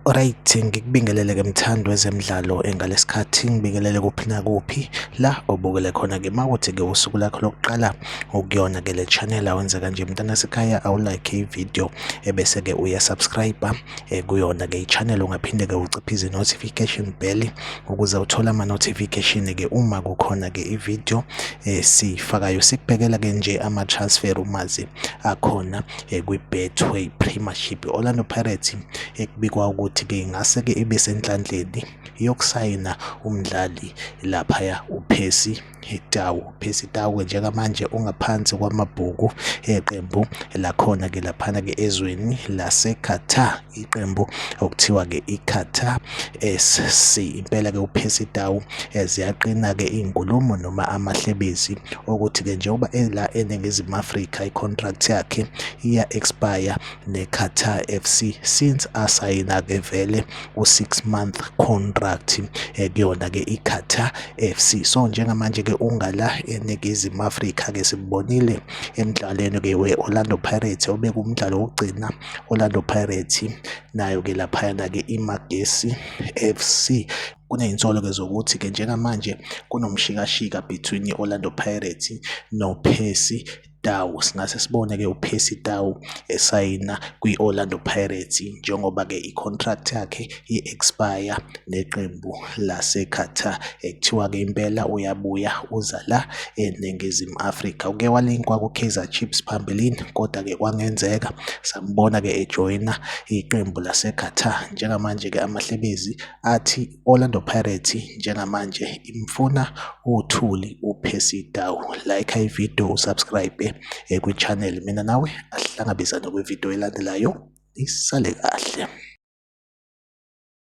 Alright, ngikubingelele-ke mthandi wezemidlalo engalesikhathi ngibingelele kuphi nakuphi la obukele khona-ke mawuthi-ke usuku lakho lokuqala ukuyona-ke le channel awenze kanje mntanasekhaya awulike i-video ebese-ke uyasubscribe kuyona-ke i-channel. Ungaphinde-ke uciphize i-notification bell ukuze uthole ama-notification-ke uma kukhona-ke i-video esiyifakayo. Sikubhekela-ke nje ama-transfer rumours akhona kwi-Betway Premiership. I-Orlando Pirates ekubikwa ukuthi-ke ingase-ke ibe senhlanhleni yokusayina umdlali laphaya uPercy Tau. Percy Tau njengamanje ungaphansi kwamabhuku eqembu lakhona-ke laphana-ke ezweni lase-Qatar, iqembu okuthiwa-ke i-Qatar SC. Impela-ke uPercy Tau ziyaqina-ke iy'nkulumo noma amahlebezi ukuthi-ke njengoba ela eNingizimu Afrika i-contract yakhe iya-expire ne-Qatar FC since asayina-ke vele u-6 month contract kuyona-ke i-Qatar FC. So njengamanje-ke ungala eNingizimu Afrika-ke simbonile emdlalweni-ke we-Orlando Pirates obekumdlalo wokugcina Orlando Pirates nayo-ke laphayana-ke iMagesi FC. Kunezinsolo-ke zokuthi-ke njengamanje kunomshikashika between i-Orlando Pirates noPercy Tau. Singase sibone-ke uPercy Tau esayina kwi-Orlando Pirates njengoba-ke i-contract yakhe i-expire neqembu lase-Qatar. Kuthiwa-ke impela uyabuya uza la eNingizimu Afrika. Uke walinkwa ku-Kaizer Chiefs phambilini kodwa-ke kwangenzeka sambona-ke ejoyina iqembu lase-Qatar. Njengamanje-ke amahlebezi athi Orlando Pirates njengamanje imfuna uthuli uPercy Tau. Like i-video, usubscribe kwi-channel. Mina nawe asihlangabezane kwi-video elandelayo. Isale kahle.